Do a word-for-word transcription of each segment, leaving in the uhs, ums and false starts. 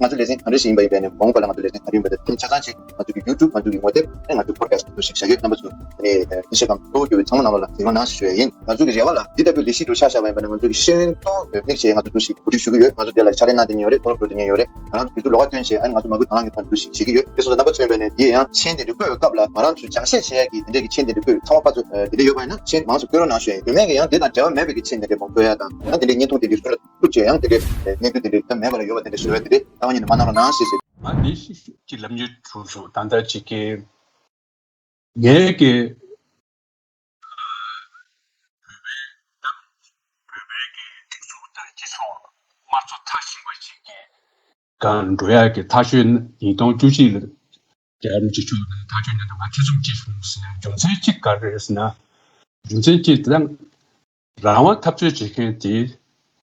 ང་ཚོ་ལེ་ཚན་ག་འདྲ་ཞིག་ཡིན་པ་ཡིན་པས་ནས་མ་འོངས་པ་ལ་ང་ཚོ་ལེ་ཚན་ག་འདྲ་ཡིན་པ་དེ་མཐོང་ཆ་ཚང་ཞིག་ང་ཚོ་གི་YouTube ང་ཚོ་གི་ངོ་དེབ་ནས་ང་ཚོ་podcast དུ་ཞིག་བྱ་རྒྱུ། རྣམ་པ་ཚོ་ནས་ཨ་ཤེས་ཀྱང་གཙོ་བོ་གྱུར་པའི་ཚང་མ་རྣམས་ལ་གཟིགས་རོགས་གནང་ཞེས་ཞུ་ཡ་ཡིན། ང་ཚོ་གི་རེ་བ་ལ་འདི་ལྟ་བུའི་ལས་གཞི་དུ་ཆ་བཞག་པ་ཡིན་པ་ན་ང་ཚོ་གི་ཤེས་ཡོན་ཏོག་ཙམ་མིག་ཤེས་ང་ཚོ་དུ་ཞིག་གོ་སྒྲིག་ཞུ་གི་ཡོད། ང་ཚོ་དེ་ལ་ཕྱག་ལས་གནང་བསྡད་མཁན་ཡོད་རེད། ཕོ་རོག་ཕོ་རོག་བསྡད་མཁན་ཡོད་རེད། ང་རང་ཚོ་དུས་ཚོད་ལོགས་ཀ་སྟོན་བྱས་ཨ་ནི་ང་ཚོ་མ་བུ་དང་བླངས་ཀྱི་ཐོག་ནས་འདུ་ཞིག་བྱེད་ཀྱི་ཡོད། དེ་སོང་ཙང་རྣམ་པ་ཚོ་ཡིན་པ་ནས་འདི་ཡང་མཆན་དེ་འདྲ་བཀོད་པའི་སྐབས་ལ་ང་རང་ཚོ་སྦྱང་བཤད་བྱེད་ཡ་གི་དེ་འདྲའི་གི་མཆན་དེ་འདྲ་བཀོད་ཚང་མ་ཕར་ཚུར་དེ་འདྲ་ཡོད་པ་ཡིན་ན་མཆན་མང་ཙམ་བཀོད་རོགས་གནང་ཞུ་ཡ་ཡིན། དེ་མིན་གྱི་ཡང་དེ་དང་འབྲེལ་བ་མེད་པའི་གི་མཆན་དེ་འདྲ་མང་པོ་བཀོད་ཡ་དང་ཡང་དེ་འདྲའི་བརྙན་ཐུང་དེ་འདྲའི་བཟོ་ལ་ཐུག་བྱས་ཡང་དེ་འདྲའི་གནས་ཚུལ་དེ་འདྲའི་ད་མེད་པ་ལ་ཡོད་པ་དེ་འདྲ་བཟོ་ཡ་དེ་འདྲའི་ལྟ་བ་ཉིད་ནས་མ་གནང་རོགས་གནང་ཞེས་ཟེར། ང་འདི་ཞིག་ཅིག་ལབ་རྒྱུ་བྱུང་སོང་། ད་ལྟ་ཅིག་གི་ངས་ཀྱི་བོད་པའི་གི་སྒྲིག་འཛུགས་དང་སྤྱི་ཚོགས་དམངས་གཙོ་མཐའ་ཞིག་པ་ཅིག་གི་སྒང་འགྲོ་ཡག་གི་ཐག་གཅོད་ཉིས་སྟོང་བཅུ་གཅིག་ལ་རྒྱལ་བ་རིན་པོ་ཆེ་མཆོག་ནས་ཐག་གཅོད་གནང་དུས་ང་ཐེ་ཚོམ་སྐྱེས་སོང་ཟེར་ན་རྒྱུ་མཚན་གཅིག་ག་རེ་རེད་ཟེར་ན། རྒྱུ་མཚན་གཅིག་དེ་རང་དབང་འཐབ་རྩོད་བྱེད་མཁན་དེ་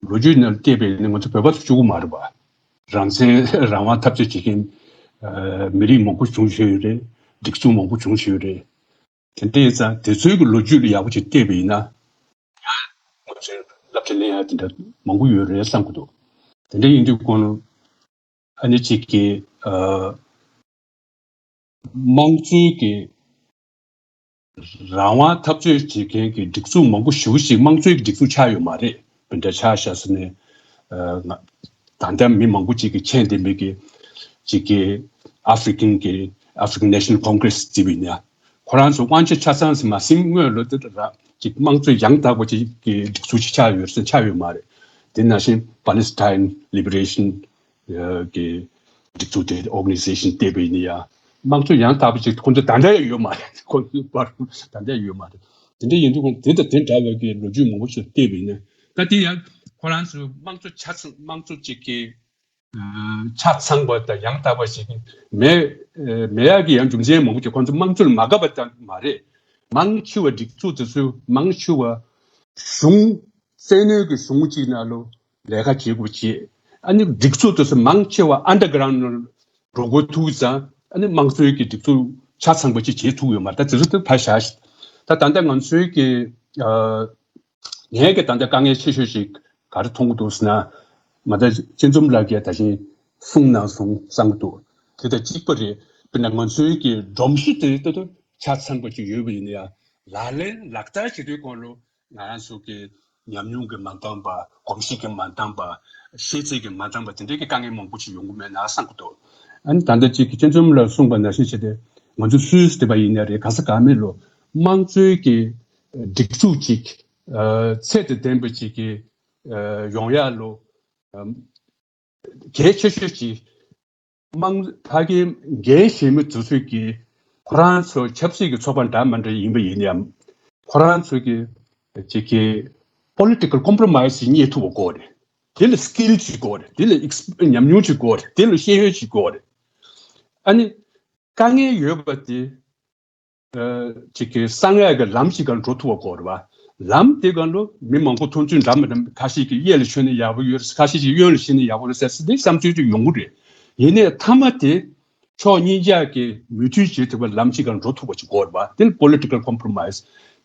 ལོ་རྒྱུས་ནང་བལྟས་པས་ནི་ང་ཚོ་བོད་པ་ཚོ་གཅིག་པུ་མ་རེད་པ། རང་བཙན་རང་དབང་འཐབ་རྩོད་བྱེད་མཁན་ཨ་མི་རིགས་མང་པོ་བྱུང་བཞིན་ཡོད་རེད། སྒྲིག་འཛུགས་མང་པོ་བྱུང་བཞིན་ཡོད་རེད། དེ་འདྲ་ཡིན་ཙང་དེ་ཚོའི་གི་ལོ་རྒྱུས་ལ་ཡག་པོ་ཅིག་བལྟས་པ་ཡིན་ན་ང་ཚོའི་བསླབ་བྱ་ལེན་ཡག་དེ་འདྲ་མང་པོ་ཡོད་རེད་བསམ་གི་འདུག་དེ་འདྲ་ཡིན་དུས་ཁོང་ཨ་ནི་གཅིག་གི་ཨ་དམངས་གཙོའི་གི་རང་དབང་འཐབ་རྩོད་བྱེད་མཁན་གྱི་སྒྲིག་འཛུགས་མང་པོ་ཞེ་པོ་ཅིག་དམངས་གཙོའི་སྒྲིག་འཛུགས་ཆགས་ཡོད་མ་རེད། དེ་འདྲ་ཆགས་བཞག་ཟེར་ནས་ཨ་ང་ད་ལྟ་མི་མང་པོ་ཅིག་གིས་མཁྱེན་བསྡད་མེད་ཀྱི་ཅིག་གི་ཨ་ཧྥི་རི་ཀན་གྱི་African National Congress ཟེར་བ་ཡིན་ན་ཁོ་རང་ཚོ་དབང་ཆ་ཆ་ཚང་ཟིན་མ་ཟིན་སྔོན་ལ་དེ་ལ་ཅིག་དམངས་གཙོ་ཡང་དག་པ་ཅིག་གི་སྒྲིག་འཛུགས་ཅིག་ཆགས་ཡོད་ཟེར་ཆགས་ཡོད་མ་རེད། དེ་ནང་བཞིན་Palestine Liberation གི་སྒྲིག་འཛུགས་དེ་organization བལྟས་པ་ཡིན་ན་ཡང་དམངས་གཙོ་ཡང་དག་པ་ཅིག་ཁོང་ཚོ་ད་ལྟ་ཡང་ཡོད་མ་རེད། ཁོང་ཚོའི་བར་ད་ལྟ་ཡང་ཡོད་མ་རེད། དེ་འདྲ་ཡིན་དུས་ཁོང་དེ་དང་དེ་འདྲ་བའི་གི་ལོ་རྒྱུས་མང་པོ་ཞིག་བལྟས་པ་ཡིན་ན་ད་དེ་ཡང་ཁོ་རང་ཚོའི་དམངས་གཙོ་ཆ་ཚང་དམངས་གཙོ་ཅིག་གི་ཆ་ཚང་བ་དང་ཡང་དག་པ་ཞིག་མེད་མེད་ཡག་གི་ཡང་རྒྱུ་མཚན་མང་པོ་ཅིག་ཁོང་ཚོ་དམངས་གཙོ་ལ་མ་དགའ་བ་ཙམ་མ་རེད། མང་ཆེ་བ་སྒྲིག་འཛུགས་དེ་ཚོའི་མང་ཆེ་བ་གཞུང་བཙན་གནོན་གྱི་གཞུང་གཅིག་ནང་ལོ་ལས་ཀ་བྱེད་དགོས་བྱེད། ཨ་ནི་སྒྲིག་འཛུགས་དེ་ཚོ་མང་ཆེ་བ་underground ནང་འགྲོ་དགོས་ཐུག་ཙང་ཨ་ནི་དམངས་གཙོའི་གི་སྒྲིག་འཛུགས་ཆ་ཚང་པ་ཅིག་བྱེད་ཐུབ་ཡོད་མ་རེད། ད་དེ་ཚོ་དེ་ཕར་བཞག་ད་ད་ལྟ་ང་ཚོའི་གི་ཨ་ངས་གི་ད་ལྟ་དཀའ་ངལ་ཆེ་ཤོས་ཤིག་ག་རེ་མཐོང་གི་འདུག་ཟེར་ན། མ་ད་སྤྱི་འཛོམས་ལགས་ཀྱིས་ད་ཅིང་གསུངས་གནང་སོང་བསམ་གི་འདུག་དེ་དང་གཅིག་པ་རེད། དཔེར་ན་ང་ཚོའི་གི་སྒྲོམ་གཞི་དེ་ད་ད་ཆ་ཚང་པ་ཅིག་ཡོད་པ་ཡིན་ན་ཡང་ལག་ལེན་ལག་བསྟར་བྱེད་དུས་གོང་ལོ་ང་རང་ཚོ་གི་ཉམས་མྱོང་གིས་མ་འདང་པ། གོམས་གཤིས་ཀྱིས་མ་འདང་པ། ཤེས་ཚད་ཀྱིས་མ་འདང་པ་དེ་འདྲའི་གི་དཀའ་ངལ་མང་པོ་ཞིག་ཡོང་གི་མེད་ན་བསམ་གི་འདུག་ཨ་ནི་ད་ལྟ་ཅིག་གི་སྤྱི་འཛོམས་ལ་གསུངས་པ་ནང་བཞིན་བྱས་ཏེ་ང་ཚོ་སུད་སི་དེ་པ་ཡིན་ན་རེད། ག་ས་ག་མེད་ལོ་དམངས་གཙོའི་གི་སྒྲིག་འཛུགས་ཅིག་ཨ་ཚད་དང་ལྡན་པ་ཅིག་གི་ཨ་ཡོང་ཡག་ལོ་ཨ་གལ་ཆེ་ཤོས་ཅིག་དམངས་ཕ་གིའི་འགན་བཞེས་མི་དེ་ཚོས་ཀྱིས་ཁོ་རང་ཚོ་ཆབ་སྲིད་ཀྱི་ཚོགས་པ་འདྲ་མི་འདྲ་ཡིན་པ་ཡིན་ཡང་ཁོ་རང་ཚོ་གི་ཅིག་གི་political compromise ཞིག་རྙེད་ཐུབ་པ་དགོས་རེད། དེ་ལ་skill ཅིག་དགོས་རེད། དེ་ལ་ex- ཉམས་མྱོང་ཅིག་དགོས་རེད། དེ་ལ་ཤེས་ཡོན་ཅིག་དགོས་རེད། ཨ་ནི་དཀའ་ངལ་ཡོད་པ་དེ་ཨ་ཅིག་གི་གསང་ཡག་གི་ལམ་ཞིག་ག་འགྲོ་ཐུབ་པ་དགོས་རེད་བ། ལམ་དེ་ག་ལོ་མི་མང་པོ་མཐོང་ཚུལ་འདྲ་མི་འདྲ་ཁ་ཤས་ཀྱིས་གཡས་ལ་ཤོད་ན་ཡག་པོ་ཡོད་རེད། ཁ་ཤས་ཀྱིས་གཡོན་ལ་ཤོད་ན་ཡག་པོ་རེད་ཟེར་ཟེར་དེ་བསམ་ཚུལ་ཅིག་ཡོང་གི་རེད། ཡིན་ནའི་མཐའ་མ་དེ་ཕྱོགས་གཉིས་ཆ་གི་མོས་མཐུན་བྱེད་ཐུབ་པའི་ལམ་ཞིག་ག་འགྲོ་ཐུབ་པ་ཅིག་དགོས་རེད་བ། དེ་ལ་political compromise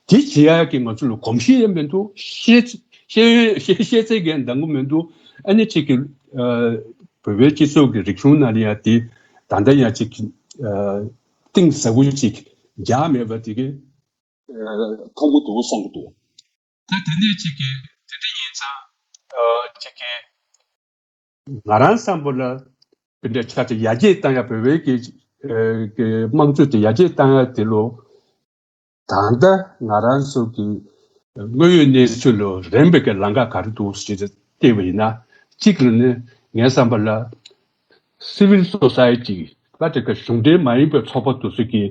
དེ་བྱེད་ཡག་གི་ང་ཚོ་ལ་གོམས་གཤིས་ཡང་མི་འདུག་ཤེས་ཤེས་ཤེས་ཤེས་ཚད་ཀྱི་འདང་གི་མི་འདུག་ཨ་ནི་ཅིག་གི་ཨ་བོད་པའི་སྤྱི་ཚོགས་ཀྱི་རིག་གཞུང་ནང་ལ་ཡང་དེ་ད་ལྟ་ཡང་ཅིག་ཨ་གཏིང་ཟབ་པོ་ཅིག་རྒྱག་མེད་པ་དེ་གི་ཨ་མཐོང་གི་འདུག་བསམ་གི་འདུག་ད་དེ་ནས་ཅིག་གི་དེ་འདྲ་ཡིན་ཙང་ཨ་ཅིག་གི་ང་རང་བསམ་པ་ལ་དེ་འདྲ་ཆ་ཚང་ཡར་རྒྱས་བཏང་ཡ་བོད་པའི་གི་ཨ་གི་དམངས་གཙོ་དེ་ཡར་རྒྱས་བཏང་ཡ་དེ་ལོ། ད་ལྟ་ང་རང་ཚོ་གི་དངོས་ཡོད་གནས་ཚུལ་ལ་རན་པའི་གི་ལམ་ཁ་ག་རེ་འདུག་ཟེར་ཏེ་བལྟས་པ་ཡིན་ན། གཅིག་ལ་ནི་ངའི་བསམ་པ་ལ་civil society ད་དེ་ག་གཞུང་འབྲེལ་མ་ཡིན་པའི་ཚོགས་པ་དེ་ཚོ་གིས་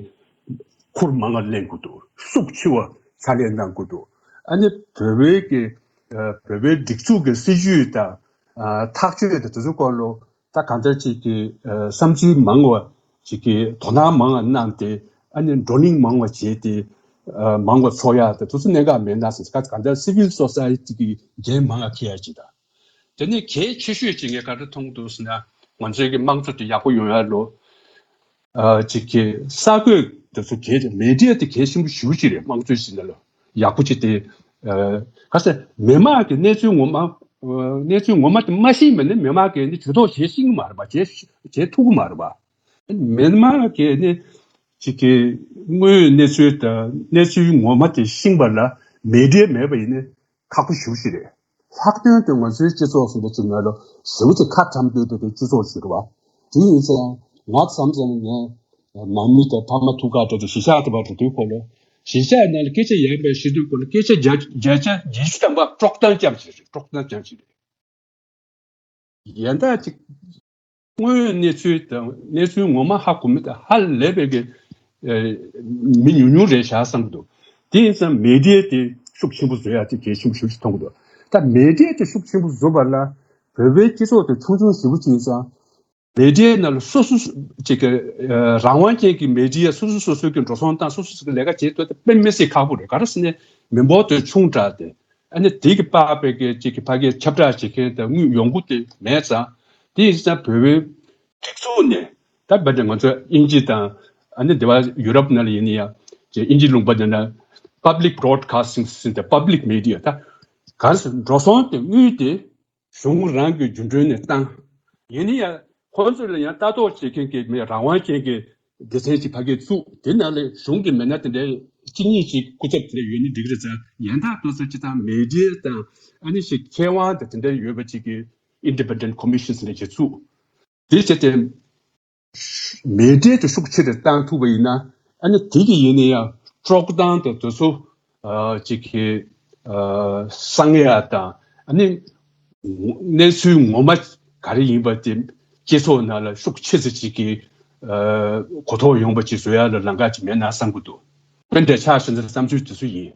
ཁུར་མང་བ་ལེན་དགོས་འདུག་ཤུགས་ཆེ་བ་ཕྱག་ལས་གནང་དགོས་འདུག་ཨ་ནི་བོད་པའི་གི་ཨ་བོད་པའི་སྒྲིག་འཛུགས་ཀྱི་སྲིད་ཇུས་དང་ཨ་ཐག་གཅོད་དང་དེ་ཚོ་སྐོར་ལ་ད་གང་ལྟར་ཅིག་གི་ཨ་བསམ་ཚུལ་མང་བ་ཅིག་གི་དོ་སྣང་མང་བ་གནང་སྟེ་ཨ་ནི་བགྲོ་གླེང་མང་བ་བྱས་ཏེ་ཨ་མང་བ་ཚོགས་ཡག་དང་དེ་ཚོ་གནད་འགག་མེད་ན་ཟེར། ག་གང་ལྟར་civil society གི་འགན་མང་བ་འཁྱེར་ཡག་ཅིག་དང་། དེ་ནས་གལ་ཆེ་ཤོས་ཅིག་ངས་ག་རེ་མཐོང་གི་འདུག་ཟེར་ན་ང་ཚོའི་གི་དམངས་གཙོ་དེ་ཡག་པོ་ཡོང་ཡག་ལོ། ཨ་ཅིག་གི་གསར་འགོད་དེ་ཚོ་གལ་ཆེ། མི་ཌི་ཡ་དེ་གལ་ཆེན་པོ་ཞེ་པོ་ཅིག་རེད། དམངས་གཙོའི་ཞིག་ན་ལོ་ཡག་པོ་ཅིག་དེ་ཨ་ག་ཟེར་མི་མང་གི་གནས་ཚུལ་ངོ་མ་ གནས་ཚུལ་ངོ་མ་དེ་མ་ཤེས་པ་ནི་མི་མང་གིས་ནི་ཇུས་གཏོགས་བྱེད་ཤེས་ཀྱི་མ་རེད་པ། བྱེད་བྱེད་ཐུབ་ཀྱི་མ་རེད་པ། མི་མང་གིས་ནི་ཅིག་གི་དངོས་ཡོད་གནས་ཚུལ་དང་གནས་ཚུལ་ངོ་མ་དེ་ཤེས་པ་ལ་མི་ཌི་ཡ་མེད་པ་ཡིན་ན་ཁག་པོ་ཞེ་པོ་ཅིག་རེད། ལྷག་དོན་དུ་ང་ཚོའི་སྤྱི་ཚོགས་ཟེར་འདྲ་ཅིག་ནང་ལ་ཟུར་གྱི་ཁ་གྲམ་སྡོད་པའི་སྤྱི་ཚོགས་ཤིག་རེད་བ། དེ་ཡིན་ཙང་ང་མཚམས་མཚམས་ངས་ནང་མི་དང་ཕ་མ་ཐུག་ག་འགྲོ་དུས་གཞིས་ཆགས་དེ་བར་འགྲོ་དུས་སྐོར་ལ་གཞིས་ཆགས་ནང་ལ་སྐད་ཆ་ཡང་བའི་ཤེས་དུས་སྐོར་ལ་སྐད་ཆ་བརྒྱ་བརྒྱ་ཆ་ཉི་ཤུ་ཐམ་པ་དཀྲོག་གཏམ་རྐྱང་ཞིག་རེད། དཀྲོག་གཏམ་རྐྱང་ཞིག་རེད། ཡན་དག་ཅིག་དངོས་ཡོད་གནས་ཚུལ་དང་གནས་ཚུལ་ངོ་མ་ཧ་གོ་མི་དང་ཧ་ལས་པའི་གི་ཨེ་མི་ཉུང་ཉུང་རེད་བཞག་བསམ་གྱི་འདུག་དེ་ཡིན་ཙང་མི་ཌི་ཡ་དེ་ཤུགས་ཆེན་པོ་བཟོ་ཡག་ཅིག་གལ་ཆེན་པོ་ཞེ་པོ་ཅིག་མཐོང་གི་འདུག་ད་མི་ཌི་ཡ་དེ་ཤུགས་ཆེན་པོ་བཟོ་བ་ལ་བོད་པའི་སྤྱི་ཚོགས་དེ་ཆུང་ཆུང་ཞེ་པོ་ཅིག་ཡིན་ཙང་མི་ཌི་ཡ་ནང་ལ་སོ་སོ་ཅིག་གི་ཨེ་རང་དབང་ཅན་གྱི་མི་ཌི་ཡ་སོ་སོ་སོ་སོའི་གི་འགྲོ་སོང་བཏང་སོ་སོ་སོ་གི་ལས་ཀ་བྱེད་ཐུབ་དེ་དཔེ་མི་སྲིད་ཁག་པོ་རེད། ག་རེ་ཟེར་ན་མི་འབོར་དེ་ཆུང་དྲགས་ཏེ། ཨ་ནི་དེ་གི་པགས་པའི་གི་ཅིག་གི་ཕ་གིའི་ཁྱབ་བསྒྲགས་བྱེད་མཁན་དང་དངུལ་ཡོང་སྒོ་དེ་མེད་ཙང་། དེ་ཡིན་ཙང་བོད་པའི་སྒྲིག་འཛུགས་ནས་ད་བར་དུ་ང་ཚོ་དབྱིན་ཇི་དང་ཨ་ནི་དེ་བ་ཡུ་རོབ་ནང་ལ་ཡིན་ན་ཡང་ཅིག་དབྱིན་ཇི་ལུང་པ་ནང་ན་public broadcasting ཟེར་ཏེ་public media ད་ག་རེ་ཟེར་འགྲོ་སོང་དེ་དངུལ་དེ་གཞུང་རང་གི་རྒྱུ་འབྲས་ནས་བཏང་། ཡིན་ན་ཡང་ཁོང་ཚོ་ལ་ཡང་ལྟ་རྟོག་བྱེད་མཁན་གྱི་མི་རང་དབང་ཅན་གྱི་སྡེ་ཚན་ཅིག་ཕ་གིར་བཙུགས། དེ་ནང་ལ་གཞུང་གི་མི་སྣ་དེ་འདྲའི་གཅིག་གཉིས་ཅིག་སྐུ་ཚབ་དེ་འདྲ་ཡོད་ན་འགྲིག་རེད་ཙང་། ཡན་དག་ཏུ་ཚོ་སྤྱི་བཏང་མི་ཌི་ཡ་དང་ཨ་ནི་ཞིག་མཁས་དབང་དང་དེ་འདྲ་ཡོད་པ་ཅིག་གིས་independent commission ཟེར་ནས་ཅིག་བཙུགས། དེ་བྱས་ཏེ་མི་ཌི་ཡ་དེ་ཤུགས་ཆེ་རུ་བཏང་ཐུབ་པ་ཡིན་ན། ཨ་ནི་དེ་གི་ཡིན་ན་ཡང་དཀྲོག་གཏམ་དང་དེ་ཚོ་ཨ་ཅིག་གི་ཨ་གསང་ཡ་དང་ཨ་ནི་གནས་ཚུལ་ངོ་མ་ག་རེ་ཡིན་པ་དེ་སྤྱི་ཚོགས་ནང་ལ་ཤུགས་ཆེ་ཙམ་ཅིག་གི་ཨ་གོ་རྟོགས་ཡོང་པ་ཅིག་བཟོ་ཡ་ལ་ལམ་ཁ་ཅིག་མེད་ན་བསམ་གྱི་འདུག་དཔེ་འདྲ་ཆགས་ཤིང་བསམ་ཚུལ་དེ་ཚོ་ཡིན།